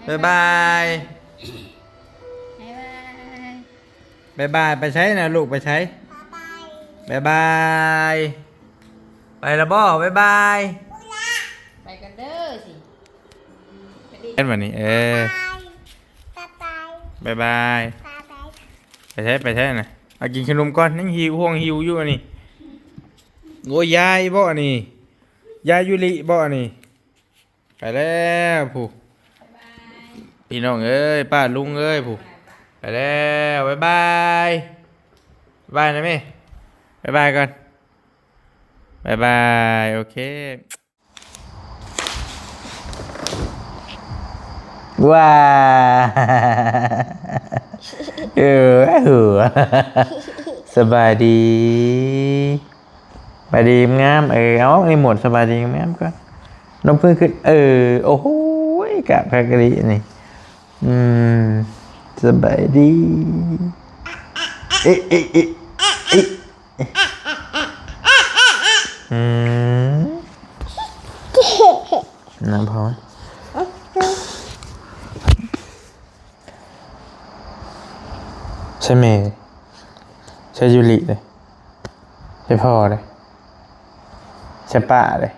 ບາຍບາຍ ບາຍບາຍ ບາຍບາຍ ໄປໃສນະລູກ ໄປໃສ? ບາຍບາຍ ໄປລະບໍ່? ບາຍບາຍ ໄປກັນເດີຊິ ເຫັນບໍ່ນີ້? ເອີ ບາຍບາຍ ບາຍບາຍ ບາຍບາຍ ໄປໃສ? ໄປໃສນະ? ເອົາກິນຂະໜົມກ່ອນ ຍັງຫິວ ຫ່ວງຫິວຢູ່ອັນນີ້. ໂອ້ຍ ຍາຍບໍ່ອັນນີ້? ຍາຍຢູລິບໍ່ອັນນີ້? ໄປແລ້ວຜູ້ ພີ່ນ້ອງເອີຍ ປ້າລຸງເອີຍຜູ້ ໄປແລ້ວ ບາຍບາຍ ບາຍນະແມ່ ບາຍບາຍກ່ອນ ບາຍບາຍ ໂອເຄ ວ້າ ເອີ ສະບາຍດີ. ສະບາຍດີງາມ ເອີ ເອົາ ໄອ້ໝວດ ສະບາຍດີງາມກ່ອນ ນົບມືຂຶ້ນ ເອີ ໂອ້ໂຫຍ ກາບຄັກອີ່ຫຼີນີ້ ອືມ ສະບາຍດີ ເອະ ເອະ ເອະ ເອະ ອືມ ນະພໍ່ ໃສ່ແມ່ ໃສ່ຢູລິເດ້ ໃສ່ພໍ່ເດ້ ໃສ່ປ້າເດ້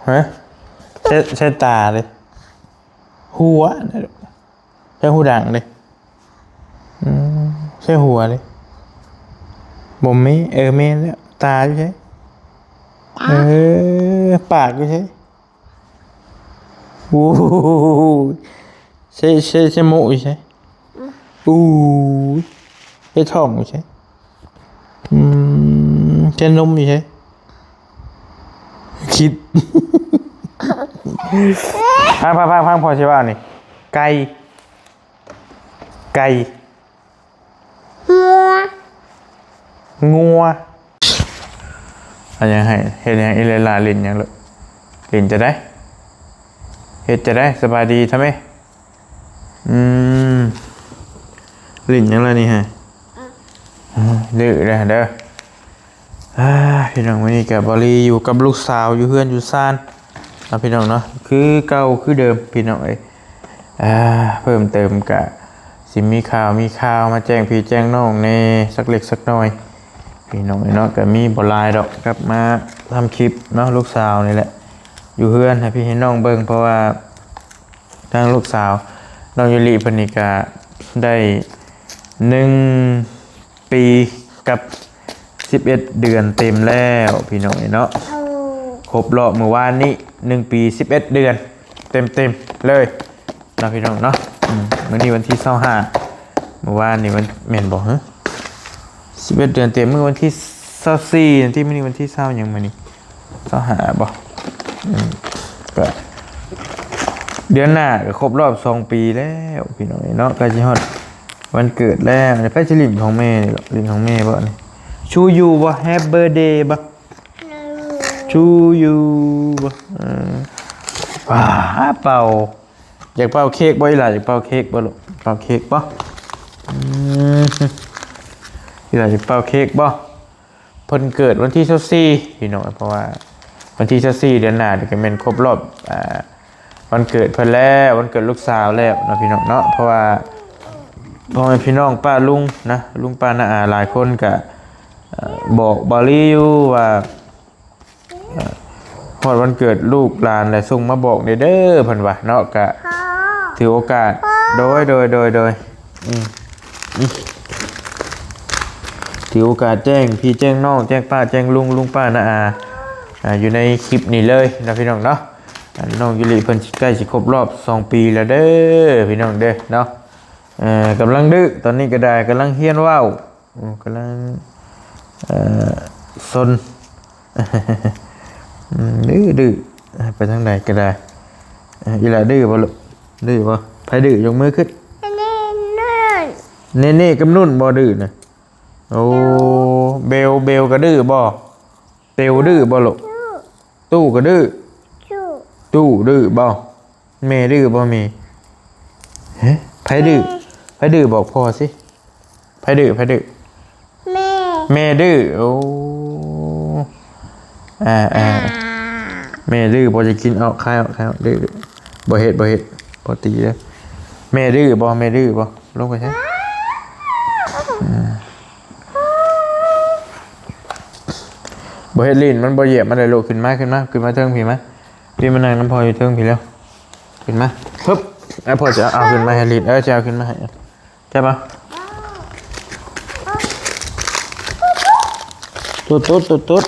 ຮະ ໃສ່ ໃສ່ຕາເດ້ ຫົວນະ ໃສ່ຫູດັງເດ້ ອືມ ໃສ່ຫົວເດ້ ບໍ່ແມ່ນ ເອີ ແມ່ນແລ້ວ ຕາຢູ່ໃສ? ເອີ ປາກຢູ່ໃສ? ໂອ້ຍ ເຊ ເຊ ເຊໂມະຢູ່ໃສ? ອືມ ໂອ້ຍ ເຮັດທ້ອງຢູ່ໃສ? ອືມ ເຊນົມຢູ່ໃສ? ຄິດ ຟັງ ຟັງ ຟັງ ຟັງພໍ່ຊິເວົ້ານີ້ ໄກ່ ໄກ່ ງົວ ງົວ ອັນຫຍັງໃຫ້ ເຮັດຫຍັງອີ່ຫຼ້າ ຫຼິ້ນຫຍັງລູກ ຫຼິ້ນຈັ່ງໃດ ເຮັດຈັ່ງໃດ ສະບາຍດີທຳໄມ ອືມ ຫຼິ້ນຫຍັງລະນີ້ຮະ ດື້ເດີ ເດີ. ອ່າ ພີ່ນ້ອງ ມື້ນີ້ກໍບໍ່ລີຢູ່ກັບລູກສາວ ຢູ່ເຮືອນຢູ່ຊານເນາະ ພີ່ນ້ອງເນາະ ຄືເກົ່າຄືເດີມ ພີ່ນ້ອງເອີຍ. ອ່າ ເພີ່ມເຕີມກະຊິມີຂ່າວ ມີຂ່າວມາແຈ້ງພີ່ແຈ້ງນ້ອງແດ່ ສັກເລັກສັກນ້ອຍ ພີ່ນ້ອງເອີຍເນາະ. ກະມີບໍ່ຫຼາຍດອກ ກັບມາທຳຄລິບເນາະ ລູກສາວນີ້ແຫຼະ ຢູ່ເຮືອນໃຫ້ພີ່ໃຫ້ນ້ອງເບິ່ງ ເພາະວ່າ ທາງລູກສາວນ້ອງຢູລິເພິ່ນນີ້ກະໄດ້ໜຶ່ງປີກັບສິບເອັດເດືອນເຕັມແລ້ວ ພີ່ນ້ອງເອີຍເນາະ. ຄົບຮອບມື້ວານນີ້ໜຶ່ງປີສິບເອັດເດືອນເຕັມໆເລີຍເນາະ ພີ່ນ້ອງເນາະ. ອືມ ມື້ນີ້ວັນທີຊາວຫ້າ ມື້ວານນີ້ວັນ ແມ່ນບໍ່? ຮະ ສິບເອັດເດືອນເຕັມ ມື້ວັນທີຊາວສີ່ ທີ່ ມື້ນີ້ວັນທີຊາວຫຍັງ? ມື້ນີ້ຊາວຫ້າບໍ່? ອືມ ກະເດືອນໜ້າກະຄົບຮອບສອງປີແລ້ວ ພີ່ນ້ອງເອີຍເນາະ. ໃກ້ຊິຮອດວັນເກີດແລ້ວ. ໃຜຊິຫຼິ້ນຂອງແມ່ນີ້ເນາະ? ຫຼິ້ນຂອງແມ່ບໍ່ນີ້? To you ບໍ່? Happy birthday ບໍ່? To you ບໍ່? ເອີ ວ້າ ເປົ່າ ຢາກເປົ່າເຄ້ກບໍ່ ອີ່ຫຼ້າ? ຢາກເປົ່າເຄ້ກບໍ່ລູກ? ເປົ່າເຄ້ກບໍ່? ອືມ ອີ່ຫຼ້າຢາກເປົ່າເຄ້ກບໍ່? ເພິ່ນເກີດວັນທີຊາວສີ່ ພີ່ນ້ອງ ເພາະວ່າວັນທີຊາວສີ່ເດືອນໜ້ານີ້ກະແມ່ນຄົບຮອບ ອ່າ ວັນເກີດເພິ່ນແລ້ວ ວັນເກີດລູກສາວແລ້ວເນາະ ພີ່ນ້ອງເນາະ. ເພາະວ່າພໍ່ແມ່ພີ່ນ້ອງປ້າລຸງນະ ລຸງປ້ານ້າອາຫຼາຍຄົນກະ ເອີ ບອກບ່າວລີຢູ່ວ່າ ຮອດວັນເກີດລູກຫຼານແລ້ວ ສົ່ງມາບອກແດ່ເດີ ເພິ່ນວ່າເນາະ. ກະຖືໂອກາດ ໂດຍ ໂດຍ ໂດຍ ໂດຍ ອືມ ອືມ ຖືໂອກາດແຈ້ງພີ່ແຈ້ງນ້ອງ ແຈ້ງປ້າແຈ້ງລຸງ ລຸງປ້ານ້າອາ ອ່າ ຢູ່ໃນຄລິບນີ້ເລີຍເນາະ ພີ່ນ້ອງເນາະ. ອ່າ ນ້ອງຢູລິເພິ່ນຊິໃກ້ຊິຄົບຮອບສອງປີແລ້ວເດີ ພີ່ນ້ອງເດີເນາະ. ເອີ ກຳລັງດື້ ຕອນນີ້ກະໄດ້ ກຳລັງຮຽນເວົ້າ ໂອ້ ກຳລັງ ເອີ ຊົນ ອືມ ດື້ ດື້ ໄປທາງໃດກະໄດ້. ເອີ ອີ່ຫຼ້າດື້ບໍ່ລູກ? ດື້ບໍ່? ໃຜດື້? ຍົກມືຂຶ້ນ. ເນເນ່ກັບນຸ່ນບໍ່ດື້ນະ? ໂອ້ ເບວ ເບວກະດື້ບໍ່? ເຕວດື້ບໍ່ລູກ? ຕູ້ກະດື້ ຕູ້ ຕູ້ດື້ບໍ່? ແມ່ດື້ບໍ່ແມ່? ຮະ ໃຜດື້? ແມ່ ໃຜດື້? ບອກພໍ່ຊິ ໃຜດື້? ໃຜດື້? ແມ່ ແມ່ດື້. ໂອ້ ອ່າ ອ່າ ອ່າ ແມ່ດື້ບໍ່ຢາກກິນ ອອກ ຄາຍອອກ ຄາຍອອກ ດື້ ດື້ ບໍ່ເຮັດ ບໍ່ເຮັດ ບໍ່ຕີເດີ້. ແມ່ດື້ບໍ່? ແມ່ດື້ບໍ່? ລົງໄປໃສ? ບໍ່ເຮັດຫຼິ້ນ ມັນບໍ່ຢຽບມັນໄດ້ລູກ. ຂຶ້ນມາ ຂຶ້ນມາ ຂຶ້ນມາເທິງພີ້ມາ. ພີ້ມານັ່ງນຳພໍ່ຢູ່ເທິງພີ້ແລ້ວ. ຂຶ້ນມາ ຮຶບ. ເອົາ ພໍ່ຈະເອົາຂຶ້ນມາໃຫ້ຫຼິ້ນ. ເອີ ຈະເອົາຂຶ້ນມາໃຫ້. ຈັບເອົາ. ຕຸດໆ ຕຸດ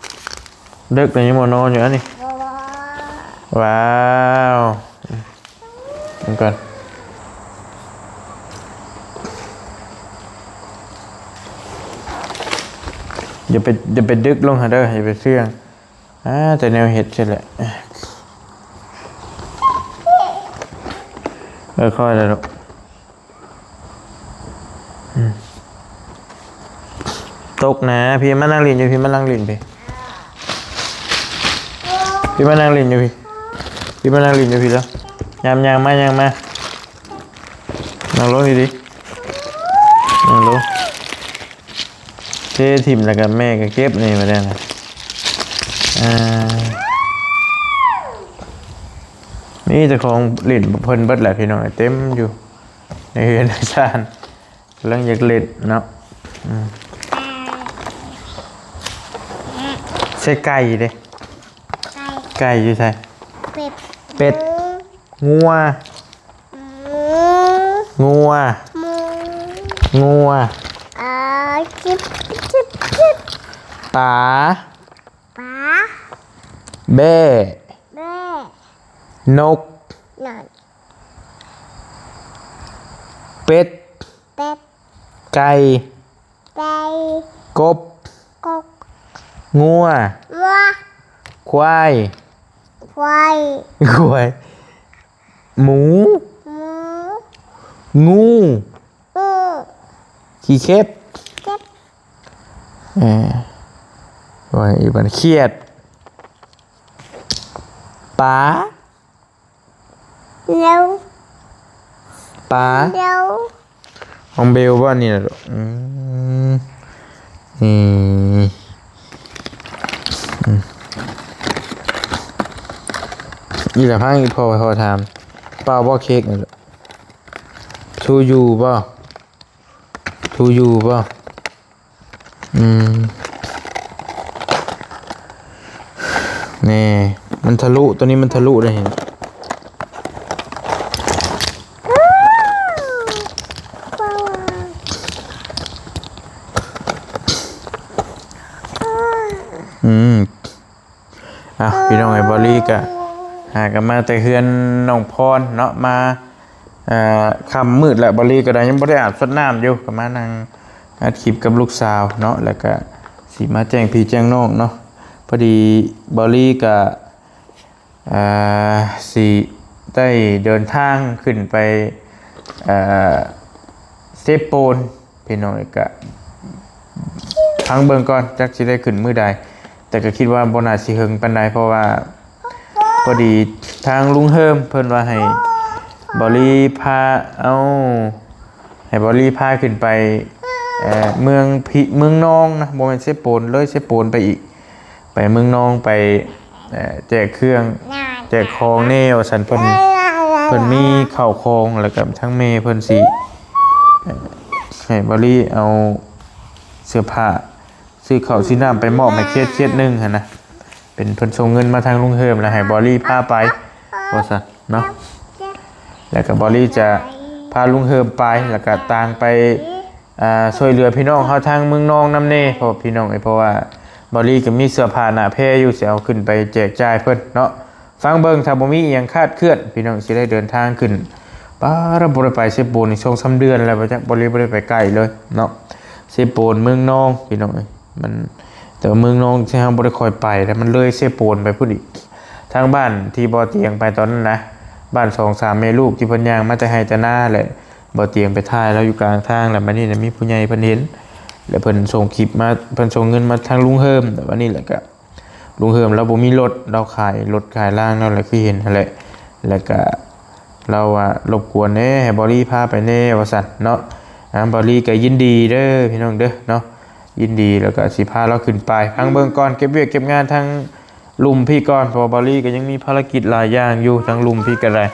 ໆ. ເດິກແລ້ວຍັງບໍ່ນອນຢູ່ອັນນີ້. ວ້າວ. ເບິ່ງກ່ອນ. ຢ່າໄປ ຢ່າໄປດຶກລົງຫັ້ນເດີ້ ຢ່າໄປເຊື່ອງ. ອ່າ ແຕ່ແນວເຮັດຊີ້ແຫຼະ. ເອີ ຄ່ອຍລະລູກ. ອືມ ຕົກນະ. ພີ້ມານັ່ງຫຼິ້ນຢູ່ພີ້ ມານັ່ງຫຼິ້ນພີ້. ພີ້ມານັ່ງຫຼິ້ນຢູ່ພີ້ ພີ້ມານັ່ງຫຼິ້ນຢູ່ພີ້ເດີ້. ຍ່າງ ຍ່າງມາ ຍ່າງມາ. ນັ່ງລົງດີໆ ນັ່ງລົງ. ເທຖິ້ມແລ້ວກໍແມ່ກໍເກັບນີ້ມາແລ້ວນະ. ອ່າ ມີແຕ່ຂອງຫຼິ້ນເພິ່ນເບິດແຫຼະພີ່ນ້ອງ ເຕັມຢູ່ໃນເຮືອນໃນຊານ. ກຳລັງຢາກຫຼິ້ນເນາະ. ອືມ ໃສ່ໄກ່ເດ້. ໄກ່ ໄກ່ຢູ່ໃສ? ເປັດ ເປັດ ງູ ງົວ ງູ ງົວ ງູ ງົວ ອາ ຈິບ ຈິບ ຈິບ ປາ ປາ ແບ້ ແບ້ ນົກ ນົກ ເປັດ ເປັດ ໄກ່ ໄກ່ ກົບ ກົບ ງົວ ງົວ ຄວາຍ ຄວາຍ ຄວາຍ ໝູ ໝູ ງູ ງູ ຂີ້ເຂັບ ເຂັບ ເອີ ວ່າອີກບັດ ຂຽດ ປາ ເລວ ປາ ເລວ ຂອງເບວບໍ່ນີ້ນະລູກ? ອືມ ນີ້ ອືມ ນີ້ລະ ພັງອີ່ພໍ່ ພໍ່ຖາມ ເປົ່າບໍ່ເຄັກນະລູກ? ທູຢູ່ບໍ່? ທູຢູ່ບໍ່? ອືມ ແນ່ ມັນທະລຸ ຕົວນີ້ມັນທະລຸໄດ້. ອືມ ອ່ະ ພີ່ນ້ອງເອີຍ ເບົາລີກະຫາກັນມາແຕ່ເຮືອນນ້ອງພອນເນາະ ມາ ເອີ ຄ່ຳມືດແລ້ວ ເບົາລີກໍໄດ້ ຍັງບໍ່ໄດ້ອາບສົດນ້ຳຢູ່ ກໍມານັ່ງອັດຄລິບກັບລູກສາວເນາະ ແລ້ວກະຊິມາແຈ້ງພີ່ແຈ້ງນ້ອງເນາະ. ພໍດີເບົາລີກະ ເອີ ຊິໄດ້ເດີນທາງຂຶ້ນໄປ ເອີ ເຊໂປນ ພີ່ນ້ອງເອີຍ ກະຟັງເບິ່ງກ່ອນ ຈັກຊິໄດ້ຂຶ້ນມື້ໃດ ແຕ່ກໍຄິດວ່າບໍ່ໜ້າຊິເຫິງປານໃດ ເພາະວ່າພໍດີທາງລຸງເຮີມເພິ່ນວ່າໃຫ້ເບົາລີພາ ເອົາ ໃຫ້ເບົາລີພາຂຶ້ນໄປ ເອີ ເມືອງພີ ເມືອງນອງນະ ບໍ່ແມ່ນເຊໂປນ ເລີຍເຊໂປນໄປອີກ ໄປເມືອງນອງ ໄປ ເອີ ແຈກເຄື່ອງ ແຈກຂອງແດ່ວ່າຊັ້ນ ເພິ່ນ ເພິ່ນມີເຂົ້າຂອງ ແລ້ວກໍທາງແມ່ເພິ່ນຊິ ເອີ ໃຫ້ເບົາລີເອົາເສື້ອຜ້າ ຊື້ເຂົ້າຊື້ນ້ຳໄປມອບໃຫ້ເຂດ ເຂດໜຶ່ງຫັ້ນນະ ເປັນເພິ່ນສົ່ງເງິນມາທາງລຸງເຮີມ ແລ້ວໃຫ້ເບົາລີພາໄປວ່າຊັ້ນເນາະ. ແລ້ວກໍເບົາລີຈະພາລຸງເຮີມໄປ ແລ້ວກໍຕ່າງໄປ ອ່າ ຊ່ວຍເຫຼືອພີ່ນ້ອງເຮົາທາງເມືອງນອງນຳແດ່ ເພາະວ່າພີ່ນ້ອງເອີຍ ເພາະວ່າເບົາລີກໍມີເສື້ອຜ້າໜ້າແພຢູ່ ຊິເອົາຂຶ້ນໄປແຈກຈ່າຍເພິ່ນເນາະ. ຟັງເບິ່ງ ຖ້າບໍ່ມີອີ່ຫຍັງຄາດເຄື່ອນ ພີ່ນ້ອງຊິໄດ້ເດີນທາງຂຶ້ນ. ປາ ເຮົາບໍ່ໄດ້ໄປເຊໂປນນີ້ສອງສາມເດືອນແລ້ວ ບໍ່ຈັກ ເບົາລີບໍ່ໄດ້ໄປໃກ້ເລີຍເນາະ ເຊໂປນ ເມືອງນອງ ພີ່ນ້ອງເອີຍ. ມັນ ແຕ່ວ່າເມືອງນອງທີ່ເຮົາບໍ່ໄດ້ຄ່ອຍໄປ ແລ້ວມັນເລີຍເຊໂປນໄປພຸ້ນອີກ. ທາງບ້ານທີ່ບໍ່ຕຽງໄປຕອນນັ້ນນະ ບ້ານສອງສາມແມ່ລູກທີ່ເພິ່ນຍ່າງມາແຕ່ໄຮ່ແຕ່ນາ ແລະ ບໍ່ຕຽງໄປຖ່າຍລາວຢູ່ກາງທາງ ແລ້ວບັດນີ້ນະ ມີຜູ້ໃຫຍ່ເພິ່ນເຫັນ ແລ້ວເພິ່ນສົ່ງຄລິບມາ ເພິ່ນສົ່ງເງິນມາທາງລຸງເຮີມ ແລ້ວບັດນີ້ແຫຼະ ກໍລຸງເຮີມລາວບໍ່ມີລົດ ລາວຂາຍລົດຂາຍລາງແລ້ວ ແລ້ວຄືເຫັນຫັ້ນແຫຼະ ແລ້ວກໍລາວວ່າ ລົບກວນແດ່ ໃຫ້ເບົາລີພາໄປແດ່ວ່າຊັ້ນເນາະ. ອ່າ ເບົາລີກໍຍິນດີເດີພີ່ນ້ອງເດີເນາະ ຍິນດີ ແລ້ວກໍຊິພາລາວຂຶ້ນໄປ. ຟັງເບິ່ງກ່ອນ ເກັບວຽກເກັບງານທາງ ລຸ່ມພີ້ກ່ອນ ເພາະວ່າບ່າວລີກໍຍັງມີພາລະກິດຫຼາຍຢ່າງຢູ່ ທາງລຸ່ມພີ້ກໍໄດ້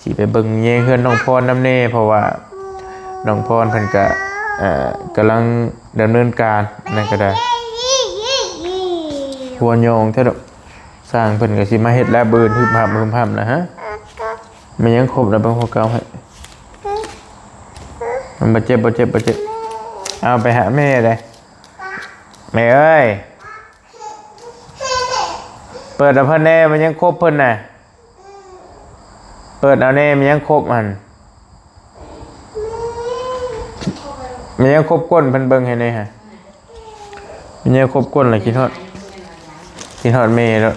ຊິໄປເບິ່ງແຍງເຮືອນນ້ອງພອນນຳແດ່ ເພາະວ່ານ້ອງພອນເພິ່ນກໍ ເອີ ກຳລັງດຳເນີນການນັ້ນກໍໄດ້ ຫົວໂຍງແທ້ດອກ ຊ່າງເພິ່ນກໍຊິມາເຮັດແລ້ວ ບືນຮຶບຮັບຮຶບຮັບນະ ຮະ ແມ່ນຫຍັງຄົບນະ ເບິ່ງພວກເກົ່າໃຫ້ ມັນບໍ່ເຈັບ ບໍ່ເຈັບ ບໍ່ເຈັບ ເອົາໄປຫາແມ່ເດ້ ແມ່ເອີຍ ເປີດເອົາເພິ່ນແດ່ ມັນຫຍັງຄົບເພິ່ນນະ ເປີດເອົາແດ່ ມັນຫຍັງຄົບຫັ້ນ ມັນຫຍັງຄົບກົ້ນເພິ່ນເບິ່ງໃຫ້ແດ່ຫະ ມັນຫຍັງຄົບກົ້ນລະ ຄິດຮອດ ຄິດຮອດແມ່ໂລດ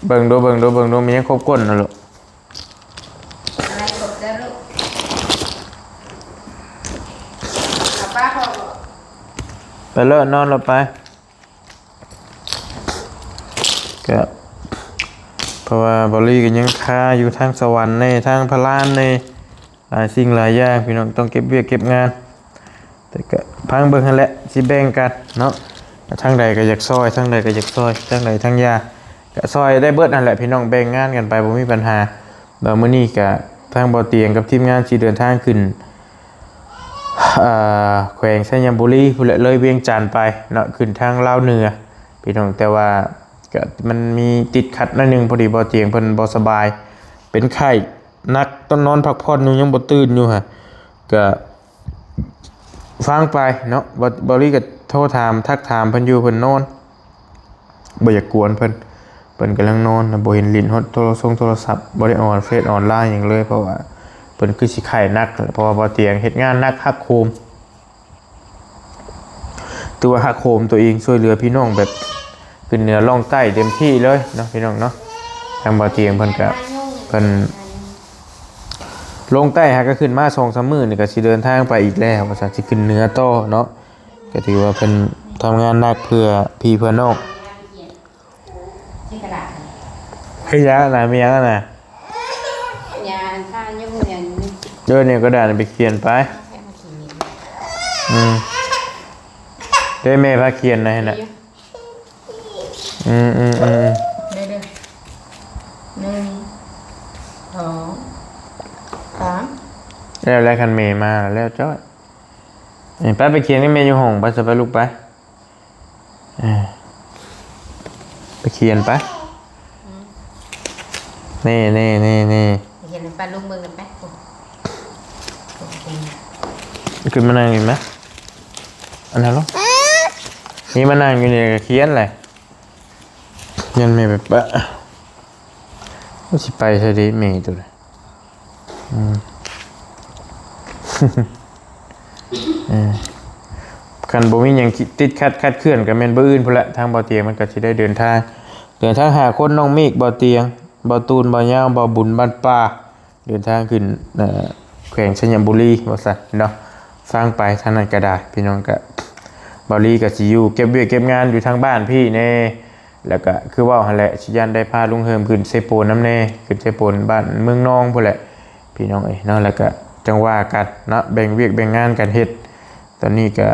ເບິ່ງດູ ເບິ່ງດູ ເບິ່ງດູ ມັນຫຍັງຄົບກົ້ນນະລູກ ໄປເລີດ ນອນລະໄປ ກະ ເພາະວ່າບ່າວລີກໍຍັງຄາຢູ່ທາງສະຫວັນແດ່ ທາງພະລານແດ່ ຫຼາຍສິ່ງຫຼາຍຢ່າງ ພີ່ນ້ອງ ຕ້ອງເກັບວຽກເກັບງານ ແຕ່ກະຟັງເບິ່ງຫັ້ນແຫຼະ ຊິແບ່ງກັນເນາະ ທາງໃດກໍຢາກຊ່ອຍ ທາງໃດກໍຢາກຊ່ອຍ ທາງໃດທາງຢາກະຊ່ອຍໄດ້ເບິດຫັ້ນແຫຼະ ພີ່ນ້ອງ ແບ່ງງານກັນໄປ ບໍ່ມີບັນຫາ ແລ້ວມື້ນີ້ກະທາງບ່າວຕຽງກັບທີມງານຊິເດີນທາງຂຶ້ນ ອ່າ ແຂວງໄຊຍະບູລີພຸ້ນແຫຼະ ເລີຍວຽງຈັນໄປເນາະ ຂຶ້ນທາງລາວເໜືອ ພີ່ນ້ອງ ແຕ່ວ່າກະມັນມີຕິດຂັດໜ້ອຍໜຶ່ງ ພໍດີບ່າວຕຽງເພິ່ນບໍ່ສະບາຍ ເປັນໄຂ້ໜັກ ຕ້ອງນອນພັກຜ່ອນຢູ່ ຍັງບໍ່ຕື່ນຢູ່ຫັ້ນ ກະຟັງໄປເນາະ ບ່າວ ບ່າວລີກະໂທຖາມ ທັກຖາມເພິ່ນຢູ່ ເພິ່ນນອນ ບໍ່ຢາກກວນເພິ່ນ ເພິ່ນກຳລັງນອນ ບໍ່ເຫັນຫຼິ້ນຮອດໂທລະຊົງໂທລະສັບ ບໍ່ໄດ້ອ່ອນເຟສອ່ອນລາຍຫຍັງເລີຍ ເພາະວ່າເພິ່ນຄືຊິໄຂ້ໜັກ ເພາະວ່າບ່າວຕຽງເຮັດງານໜັກ ຫັກໂຫມ ຖືວ່າຫັກໂຫມຕົວເອງ ຊ່ວຍເຫຼືອພີ່ນ້ອງແບບຂຶ້ນເໜືອລ່ອງໃຕ້ເຕັມທີ່ເລີຍເນາະ ພີ່ນ້ອງເນາະ ທາງບ່າວຕຽງເພິ່ນກະ ເພິ່ນລົງໃຕ້ຫາກະຂຶ້ນມາສອງສາມມື້ນີ້ກະຊິເດີນທາງໄປອີກແລ້ວ ວ່າຊັ້ນ ຊິຂຶ້ນເໜືອຕໍ່ເນາະ ກະຖືວ່າເພິ່ນທຳງານໜັກເພື່ອພີ່ເພື່ອນ້ອງ ເຮັດຫຍັງນະ ມີຫຍັງນະ ຍາທາຍຸງ ເດີ ນີ້ກະດາດໄປຂຽນໄປ ອືມ ເດ້ ແມ່ພາຂຽນນະ ເຫັນນະ ອືມໆໆ ເດີໆ ໜຶ່ງ ສອງ ສາມ ແລ້ວ ແລ້ວຄັນແມ່ມາແລ້ວຈ້ອຍ ໄປ ໄປຂຽນໃຫ້ແມ່ຢູ່ຫ້ອງ ໄປຊະ ໄປລູກໄປ ເອີ ໄປຂຽນໄປ ອືມ ນີ້ໆໆໆ ໄປຂຽນໃຫ້ປ້າລຸງເບິ່ງນຳໄປ ຂຶ້ນມານັ່ງນີ້ມາ ອັນນັ້ນລົງ ນີ້ມານັ່ງຢູ່ນີ້ກະຂຽນແຫຼະ ຍັນແມ່ໄປປະ ມັນຊິໄປໃສເດ ແມ່ໂຕນີ້ ອືມ ເອີ ຄັນບໍ່ມີຫຍັງຕິດຂັດ ຂັດເຄື່ອນ ກະແມ່ນມື້ອື່ນພຸ້ນແຫຼະ ທາງບ່າວຕຽງມັນກະຊິໄດ້ເດີນທາງ ເດີນທາງຫ້າຄົນ ນ້ອງເມກ ບ່າວຕຽງ ບ່າວຕູນ ບ່າວຍາວ ບ່າວບຸນ ບ້ານປ່າ ເດີນທາງຂຶ້ນ ເອີ ແຂວງໄຊຍະບູລີ ວ່າຊັ້ນເນາະ ຟັງໄປທາງນັ້ນກະໄດ້ ພີ່ນ້ອງກະ ບ່າວລີກະຊິຢູ່ເກັບວຽກເກັບງານຢູ່ທາງບ້ານພີ້ແດ່ ແລ້ວກະຄືເວົ້າຫັ້ນແຫຼະ ຊິຢ້ານໄດ້ພາລຸງເຮີມຂຶ້ນເຊໂປນນຳແດ່ ຂຶ້ນເຊໂປນບ້ານເມືອງນອງພຸ້ນແຫຼະ ພີ່ນ້ອງເອີຍເນາະ ແລ້ວກະຈັ່ງວ່າກັນເນາະ ແບ່ງວຽກແບ່ງງານກັນເຮັດ ຕອນນີ້ກະ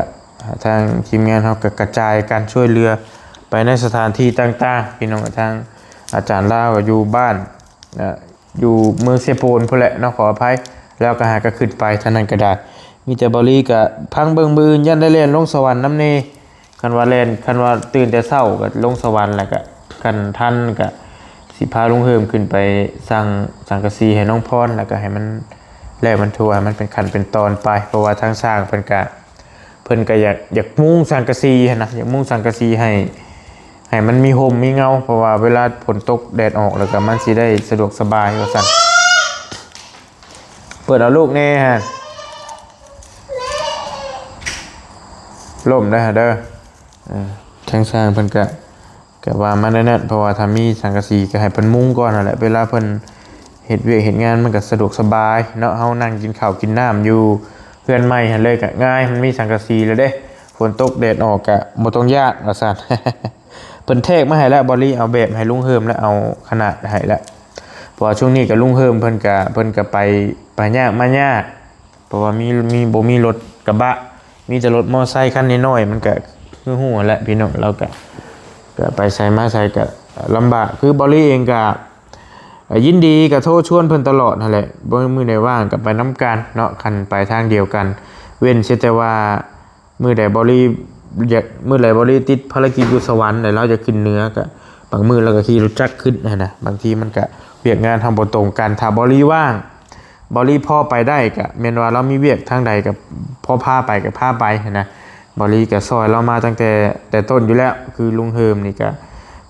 ທາງທີມງານເຮົາກະກະຈາຍການຊ່ວຍເຫຼືອໄປໃນສະຖານທີ່ຕ່າງໆ ພີ່ນ້ອງ ທາງອາຈານລາວກະຢູ່ບ້ານ ເອີ ຢູ່ເມືອງເຊໂປນພຸ້ນແຫຼະເນາະ ຂໍອະໄພ ແລ້ວກະຫາກະຂຶ້ນໄປທາງນັ້ນກະໄດ້ ມີແຕ່ບ່າວລີກະຟັງເບິ່ງ ມື້ອື່ນຢ້ານໄດ້ແລ່ນລົງສະຫວັນນຳແດ່ ຄັນວ່າແລ່ນ ຄັນວ່າຕື່ນແຕ່ເຊົ້າກະລົງສະຫວັນ ແລ້ວກະຄັນທັນກະຊິພາລຸງເຮີມຂຶ້ນໄປສັ່ງສັງກະສີໃຫ້ນ້ອງພອນ ແລ້ວກະໃຫ້ມັນແລ້ວມັນທົ່ວ ໃຫ້ມັນເປັນຂັ້ນເປັນຕອນໄປ ເພາະວ່າທາງຊ່າງເພິ່ນກະ ເພິ່ນກະຢາກ ຢາກມຸງສັງກະສີຫັ້ນນະ ຢາກມຸງສັງກະສີໃຫ້ ໃຫ້ມັນມີຮົ່ມມີເງົາ ເພາະວ່າເວລາຝົນຕົກແດດອອກ ແລ້ວກະມັນຊິໄດ້ສະດວກສະບາຍວ່າຊັ້ນ ເປີດເອົາລູກແດ່ຫັ້ນ ລົ້ມເດີ ເດີ ເອີ ທາງຊ່າງເພິ່ນກະ ກະວ່າມາແນວນັ້ນ ເພາະວ່າຖ້າມີສັງກະສີກະໃຫ້ເພິ່ນມຸງກ່ອນຫັ້ນແຫຼະ ເວລາເພິ່ນເຮັດວຽກເຮັດງານມັນກະສະດວກສະບາຍເນາະ ເຮົານັ່ງກິນເຂົ້າກິນນ້ຳຢູ່ເຮືອນໃໝ່ຫັ້ນເລີຍກະງ່າຍ ມັນມີສັງກະສີແລ້ວເດ້ ຝົນຕົກແດດອອກກະບໍ່ຕ້ອງຢ້ານວ່າຊັ້ນ ເພິ່ນແທກມາໃຫ້ແລ້ວ ບ່າວລີເອົາແບບໃຫ້ລຸງເຮີມແລ້ວ ເອົາຂະໜາດໃຫ້ແລ້ວ ເພາະວ່າຊ່ວງນີ້ກະລຸງເຮີມເພິ່ນກະ ເພິ່ນກະໄປ ໄປຍາກມາຍາກ ເພາະວ່າມີ ມີ ບໍ່ມີລົດກະບະ ມີແຕ່ລົດມໍໄຊຄັນນ້ອຍໆ ມັນກະຄືຮູ້ຫັ້ນແຫຼະພີ່ນ້ອງ ລາວກະ ກະໄປໃສມາໃສກະ ລຳບາກ. ຄືເບົາລີເອງກະ ເອີ່ ຍິນດີ ກະໂທຊວນເພິ່ນຕະຫຼອດຫັ້ນແຫຼະ, ບໍ່ ມື້ໃດວ່າງກະໄປນຳກັນເນາະ, ຄັນໄປທາງດຽວກັນ. ເວັ້ນເສຍແຕ່ວ່າມື້ໃດເບົາລີຢາກ ມື້ໃດເບົາລີຕິດພາລະກິດຢູ່ສະຫວັນ ແລ້ວລາວຢາກຂຶ້ນເໜືອ ກະບາງມື້ລາວກະຂີ່ລົດຈັກຂຶ້ນຫັ້ນນະ. ບາງທີມັນກະວຽກງານເຮົາບໍ່ຕົງກັນ. ຖ້າເບົາລີວ່າງ ເບົາລີພໍໄປໄດ້ ກະແມ່ນວ່າລາວມີວຽກທາງໃດ ກະພໍພາໄປ ກະພາໄປຫັ້ນນະ. ເບົາລີກະຊ່ອຍລາວມາຕັ້ງແຕ່ ແຕ່ຕົ້ນຢູ່ແລ້ວ. ຄືລຸງເຮີມນີ້ກະ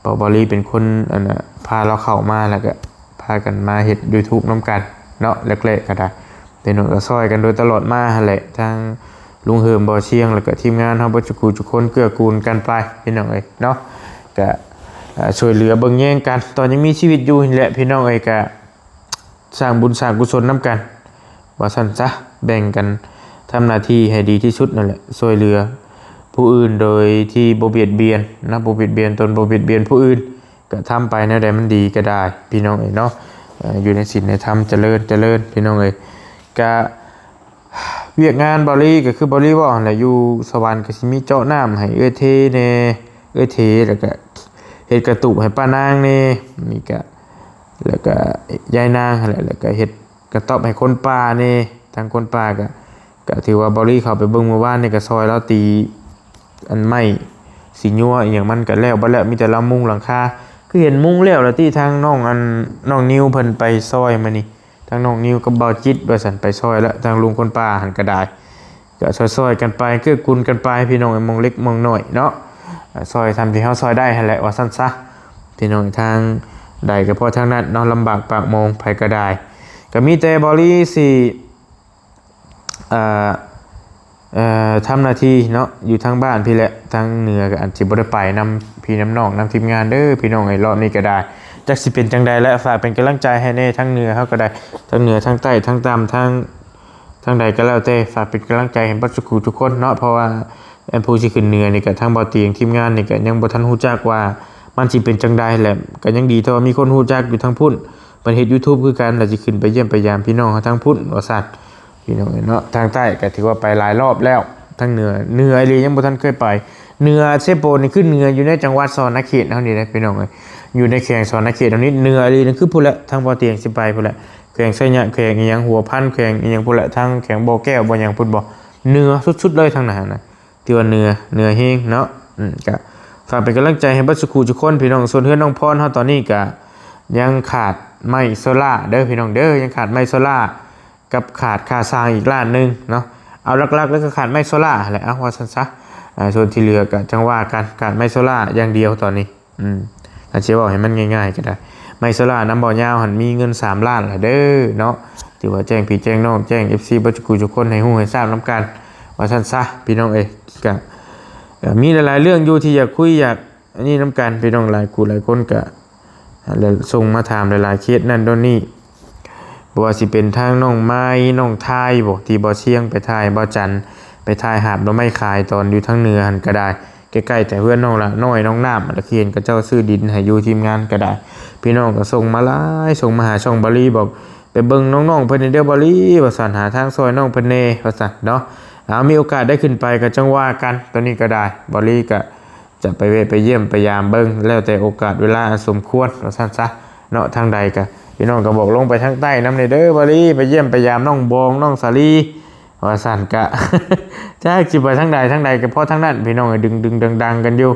ເພາະເບົາລີເປັນຄົນ ອັນນ່າ ພາລາວເຂົ້າມາ ແລ້ວກະພາກັນມາເຮັດ YouTube ນຳກັນເນາະ. ແລກໆກະໄດ້ ເປັນ ກະຊ່ອຍກັນໂດຍຕະຫຼອດມາຫັ້ນແຫຼະ, ທັງລຸງເຮີມ ບໍ່ຊຽງ ແລ້ວກະທີມງານເຮົາເບິດສູ່ຄູ່ສູ່ຄົນ ເກື້ອກູນກັນໄປ ພີ່ນ້ອງເອີຍເນາະ. ກະ ເອີ່ ຊ່ວຍເຫຼືອເບິ່ງແຍງກັນ ຕອນຍັງມີຊີວິດຢູ່ນີ້ແຫຼະ ພີ່ນ້ອງເອີຍ. ກະ ສ້າງບຸນສ້າງກຸສົນນຳກັນ ວ່າຊັ້ນຊະ, ແບ່ງກັນທຳໜ້າທີ່ໃຫ້ດີທີ່ສຸດນັ້ນແຫຼະ, ຊ່ວຍເຫຼືອຜູ້ອື່ນໂດຍທີ່ບໍ່ບຽດບຽນນະ, ບໍ່ບຽດບຽນຕົນ ບໍ່ບຽດບຽນຜູ້ອື່ນ, ກະທຳໄປແນວໃດມັນດີກະໄດ້ ພີ່ນ້ອງເອີຍເນາະ. ເອີ່ ຢູ່ໃນສິນໃນທຳ ຈະເລີນ ຈະເລີນ ພີ່ນ້ອງເອີຍ. ກະ ວຽກງານເບົາລີ ກະຄືເບົາລີເວົ້າຫັ້ນແຫຼະ, ຢູ່ສະຫວັນກະຊິມີເຈາະນ້ຳໃຫ້ເອື້ອຍເທແດ່ ເອື້ອຍເທ ແລ້ວກະເຮັດກະຕູບໃຫ້ປ້ານາງແດ່ ນີ້ກະ ແລ້ວກະຍາຍນາງຫັ້ນແຫຼະ, ແລ້ວກະເຮັດກະຕ໊ອບໃຫ້ຄົນປ່າແດ່. ທາງຄົນປ່າກະ ກະຖືວ່າເບົາລີເຂົ້າໄປເບິ່ງມື້ວານນີ້ ກະຊ່ອຍລາວຕີອັນໄມ້ສີຍົວອີ່ຫຍັງ ມັນກະແລ້ວເບິດແລ້ວ, ມີແຕ່ລາວມຸງຫຼັງຄາ. ຄືເຫັນມຸງແລ້ວລະຕິ ທາງນ້ອງ ອັນ ນ້ອງນິວເພິ່ນໄປຊ່ອຍມື້ນີ້. ທາງນ້ອງນິວກັບບ່າວຈິດວ່າຊັ້ນ ໄປຊ່ອຍລະ, ທາງລຸງຄົນປ່າຫັ້ນກະໄດ້ ກະຊ່ອຍໆກັນໄປ ເກື້ອກູນກັນໄປ ພີ່ນ້ອງເອີຍ, ໝ່ອງເລັກໝ່ອງນ້ອຍເນາະ, ຊ່ອຍສ່ຳທີ່ເຮົາຊ່ອຍໄດ້ຫັ້ນແຫຼະ ວ່າຊັ້ນຊະ ພີ່ນ້ອງ. ທາງໃດກະພໍທາງນັ້ນເນາະ, ລຳບາກປາກໝອງໃຜກະໄດ້. ກະມີແຕ່ເບົາລີຊິ ເອີ່ ເອີ່ ທຳໜ້າທີ່ເນາະ ຢູ່ທາງບ້ານພີ້ແຫຼະ, ທາງເໜືອກະອາດຊິບໍ່ໄດ້ໄປນຳພີ່ນຳນ້ອງ ນຳທີມງານເດີ ພີ່ນ້ອງເອີຍ. ລອບນີ້ກະໄດ້ ຈັກຊິເປັນຈັ່ງໃດແຫຼະ, ຝາກເປັນກຳລັງໃຈໃຫ້ແດ່ ທາງເໜືອເຮົາກະໄດ້ ທັງເໜືອ ທັງໃຕ້ ທັງຕ່ຳ ທັງ ທາງໃດກະແລ້ວແຕ່ ຝາກເປັນກຳລັງໃຈໃຫ້ເບິດສູ່ຄູ່ທຸກຄົນເນາະ. ເພາະວ່າ ອັນຜູ້ຊິຂຶ້ນເໜືອນີ້ກະ ທາງບ່າວຕຽງທີມງານນີ້ກະຍັງບໍ່ທັນຮູ້ຈັກວ່າມັນຊິເປັນຈັ່ງໃດແຫຼະ, ກະຍັງດີເທົ່າວ່າມີຄົນຮູ້ຈັກຢູ່ທາງພຸ້ນ ເພິ່ນເຮັດ YouTube ຄືກັນ ແລ້ວຊິຂຶ້ນໄປຢ້ຽມໄປຢາມພີ່ນ້ອງເຮົາທາງພຸ້ນ ວ່າຊັ້ນ ພີ່ນ້ອງເອີຍເນາະ. ທາງໃຕ້ກະຖືວ່າໄປຫຼາຍລອບແລ້ວ, ທາງເໜືອ ເໜືອອີ່ຫຼີຍັງບໍ່ທັນເຄີຍໄປ. ເໜືອເຊໂປນນີ້ຄືເໜືອຢູ່ໃນຈັງຫວັດສະຫວັນນະເຂດເຮົານີ້ເດ້ ພີ່ນ້ອງເອີຍ, ຢູ່ໃນແຂວງສະຫວັນນະເຂດເຮົານີ້. ເໜືອອີ່ຫຼີນັ້ນຄືພຸ້ນແຫຼະ, ທາງບ່າວຕຽງຊິໄປພຸ້ນແຫຼະ, ແຂວງໄຊຍະ ແຂວງອີ່ຫຍັງ ຫົວພັນ ແຂວງອີ່ຫຍັງພຸ້ນແຫຼະ, ທາງແຂວງບໍ່ແກ້ວບໍ່ຫຍັງພຸ້ນບໍ ເໜືອສຸດໆເລີຍທາງນັ້ນນະ. ຖືວ່າເໜືອ ເໜືອແຮງເນາະ. ອືມ ກະຝາກເປັນກຳລັງໃຈໃຫ້ເບິດສູ່ຄູ່ທຸກຄົນ ພີ່ນ້ອງ. ສ່ວນເຮືອນນ້ອງພອນເຮົາຕອນນີ້ກະຍັງຂາດໄມ້ໂຊລາເດີ ພີ່ນ້ອງເດີ, ຍັງຂາດໄມ້ໂຊລາກັບຂາດຄ່າສ້າງອີກລ້ານໜຶ່ງເນາະ. ເອົາ ຫຼັກໆເລີຍກະຂາດໄມ້ໂຊລາຫັ້ນແຫຼະ ເອົາ ວ່າຊັ້ນຊະ. ສ່ວນທີ່ເຫຼືອກະຈັ່ງວ່າກັນ, ຂາດໄມ້ໂຊລາຢ່າງດຽວຕອນນີ້. ອືມ ຄັນຊິເວົ້າໃຫ້ມັນງ່າຍໆກະໄດ້ ໄມ້ໂຊລານຳບ່າວຍາວຫັ້ນມີເງິນສາມລ້ານລະເດີເນາະ. ຖືວ່າແຈ້ງພີ່ແຈ້ງນ້ອງ ແຈ້ງ ເອັຟຊີ ເບິດສູ່ຄູ່ທຸກຄົນໃຫ້ຮູ້ໃຫ້ຊາບນຳກັນ ວ່າຊັ້ນຊະ ພີ່ນ້ອງເອີຍ. ກະ ກະມີຫຼາຍໆເລື່ອງຢູ່ທີ່ຢາກຄຸຍ ຢາກອັນນີ້ນຳກັນ ພີ່ນ້ອງ. ຫຼາຍຄູ່ຫຼາຍຄົນກະ ແລະ ສົ່ງມາຖາມຫຼາຍໆເຄສນັ້ນໂນ່ນນີ້ ບໍ່ວ່າຊິເປັນທາງນ້ອງໄມ້ ນ້ອງທາຍບໍ ທີ່ບ່າວຊຽງໄປຖ່າຍ ບ່າວຈັນໄປຖ່າຍຫາບໜໍ່ໄມ້ຂາຍຕອນຢູ່ທາງເໜືອຫັ້ນກະໄດ້ ໃກ້ໆແຕ່ເຮືອນນ້ອງຫຼ້ານ້ອຍ ນ້ອງນ້ຳ ລະຄືເຫັນເຂົາເຈົ້າຊື້ດິນໃຫ້ຢູ່ ທີມງານກະໄດ້. ພີ່ນ້ອງກະສົ່ງມາຫຼາຍ ສົ່ງມາຫາຊ່ອງເບົາລີ ບອກໄປເບິ່ງນ້ອງໆເພິ່ນແດ່ເດີເບົາລີ ວ່າຊັ້ນ, ຫາທາງຊ່ອຍນ້ອງເພິ່ນແດ່ ວ່າຊັ້ນເນາະ. ເອົາ ມີໂອກາດໄດ້ຂຶ້ນໄປກະຈັ່ງວ່າກັນ ໂຕນີ້ກະໄດ້ ເບົາລີກະ ຈະໄປແວະໄປຢ້ຽມໄປຢາມເບິ່ງ ແລ້ວແຕ່ໂອກາດເວລາອັນສົມຄວນ ວ່າຊັ້ນຊະເນາະ. ທາງໃດກະ ພີ່ນ້ອງກະບອກລົງໄປທາງໃຕ້ນຳແດ່ເດີ ເບົາລີ ໄປຢ້ຽມໄປຢາມນ້ອງບອງ ນ້ອງສາລີ ວ່າຊັ້ນ. ກະ ຈັກຊິໄປທາງໃດ ທາງໃດກະພໍທາງນັ້ນ ພີ່ນ້ອງເອີຍ, ດຶງໆດັງໆກັນຢູ່.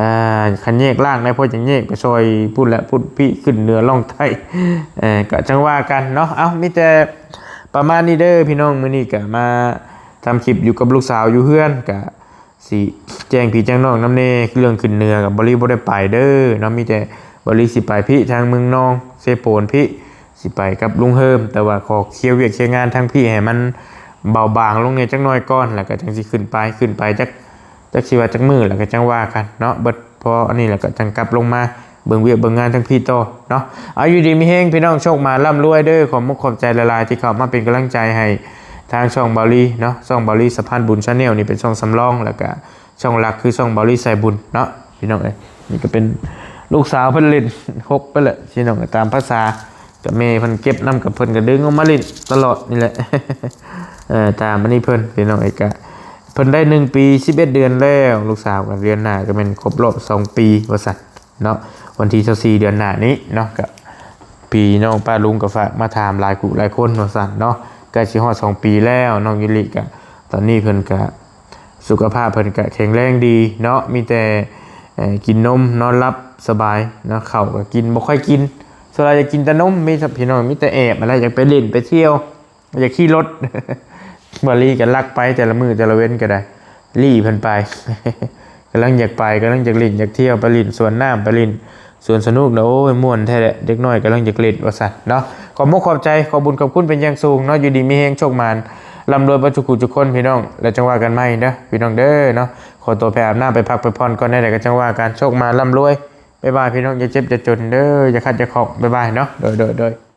ອ່າ ຄັນແຍກລ້າງໄດ້ ພໍຈັ່ງແຍກໄປຊ່ອຍພຸ້ນແຫຼະ ພຸ້ນພີ້ ຂຶ້ນເໜືອລ່ອງໃຕ້ ເອີ ກະຈັ່ງວ່າກັນເນາະ. ເອົາ ມີແຕ່ປະມານນີ້ເດີ ພີ່ນ້ອງ. ມື້ນີ້ກະມາທຳຄລິບຢູ່ກັບລູກສາວຢູ່ເຮືອນ ກະ ຊິແຈ້ງພີ່ແຈ້ງນ້ອງນຳແດ່ ເລື່ອງຂຶ້ນເໜືອກະ ເບົາລີບໍ່ໄດ້ໄປເດີເນາະ. ມີແຕ່ເບົາລີຊິໄປພີ້ ທາງເມືອງນອງ ເຊໂປນພີ້ ຊິໄປກັບລຸງເຮີມ, ແຕ່ວ່າຂໍເຄຍວຽກເຄຍງານທາງພີ້ໃຫ້ມັນເບົາບາງລົງແດ່ຈັກໜ້ອຍກ່ອນ ແລ້ວກະຈັ່ງຊິຂຶ້ນໄປ. ຂຶ້ນໄປຈັກ ຈັກຊິວ່າຈັກມື້ ແລ້ວກະຈັ່ງວ່າກັນເນາະ. ເບິດພໍອັນນີ້ແລ້ວກະຈັ່ງກັບລົງມາ ເບິ່ງວຽກເບິ່ງງານທາງພີ້ຕໍ່ເນາະ. ເອົາ ຢູ່ດີມີແຮງ ພີ່ນ້ອງ ໂຊກໝານ ລ່ຳລວຍເດີ. ຂອບມຸກຂອບໃຈຫຼາຍໆທີ່ເຂົ້າມາເປັນກຳລັງໃຈໃຫ້ທາງຊ່ອງເບົາລີເນາະ. ຊ່ອງເບົາລີສະພານບຸນ Channel ນີ້ເປັນຊ່ອງສຳລອງ ແລ້ວກະຊ່ອງຫຼັກຄືຊ່ອງເບົາລີສາຍບຸນເນາະ ພີ່ນ້ອງເອີຍ. ນີ້ກະເປັນລູກສາວເພິ່ນຫຼິ້ນ ຫົກໄປແຫຼະ ພີ່ນ້ອງເອີຍ. ຕາມພາສາກະແມ່ເພິ່ນເກັບນຳ ກະເພິ່ນກະດຶງອອກມາຫຼິ້ນຕະຫຼອດນີ້ແຫຼະ. ເອີ ຕາມອັນນີ້ເພິ່ນ ພີ່ນ້ອງເອີຍ. ກະເພິ່ນໄດ້ໜຶ່ງປີສິບເອັດເດືອນແລ້ວ ລູກສາວກະ ເດືອນໜ້າກະແມ່ນຄົບຮອບສອງປີ ວ່າຊັ້ນ ເນາະ. ວັນທີຊາວສີ່ເດືອນໜ້ານີ້ເນາະ ກະພີ່ນ້ອງປ້າລຸງກໍຝາກມາຖາມຫຼາຍຜູ້ຫຼາຍຄົນວ່າຊັ້ນເນາະ ໃກ້ຊິຮອດສອງປີແລ້ວ ນ້ອງຢູລິກະ ຕອນນີ້ເພິ່ນກະສຸຂະພາບເພິ່ນກະແຂງແຮງດີເນາະ ມີແຕ່ ເອີ ກິນນົມນອນຫຼັບສະບາຍເນາະ ເຂົ້າກໍກິນບໍ່ຄ່ອຍກິນ ສ່ວນຫຼາຍຈະກິນແຕ່ນົມ ມີແຕ່ພີ່ນ້ອງ ມີແຕ່ແອບຫັ້ນແຫຼະ ຢາກໄປຫຼິ້ນໄປທ່ຽວ ຢາກຂີ່ລົດ ບ່າວລີກໍລັກໄປແຕ່ລະມື້ແຕ່ລະເວັນກໍໄດ້ ລີ້ເພິ່ນໄປ ກຳລັງຢາກໄປ ກຳລັງຢາກຫຼິ້ນຢາກທ່ຽວ ໄປຫຼິ້ນສວນນ້ຳ ໄປຫຼິ້ນສວນສະໜຸກນະ ໂອ້ຍ ມ່ວນແທ້ແຫຼະ ເດັກນ້ອຍກຳລັງຢາກຫຼິ້ນວ່າຊັ້ນເນາະ ຂອບມຸກຂອບໃຈ ຂອບບຸນຂອບຄຸນເປັນຢ່າງສູງເນາະ ຢູ່ດີມີແຮງ ໂຊກໝານ ລ່ຳລວຍເບິດສູ່ຜູ້ທຸກຄົນພີ່ນ້ອງ ແລ້ວຈັ່ງວ່າກັນໃໝ່ເດີ ພີ່ນ້ອງເດີເນາະ ຂໍຕົວໄປອາບນ້ຳໄປພັກໄປຜ່ອນກ່ອນ ແນວໃດກໍຈັ່ງວ່າກັນ ໂຊກໝານ ລ່ຳລວຍ ບາຍບາຍ ພີ່ນ້ອງ ຢ່າເຈັບຢ່າຈົນເດີ ຢ່າຄັດຢ່າຂອງ ບາຍບາຍເນາະ ໂດຍ ໂດຍ ໂດຍ.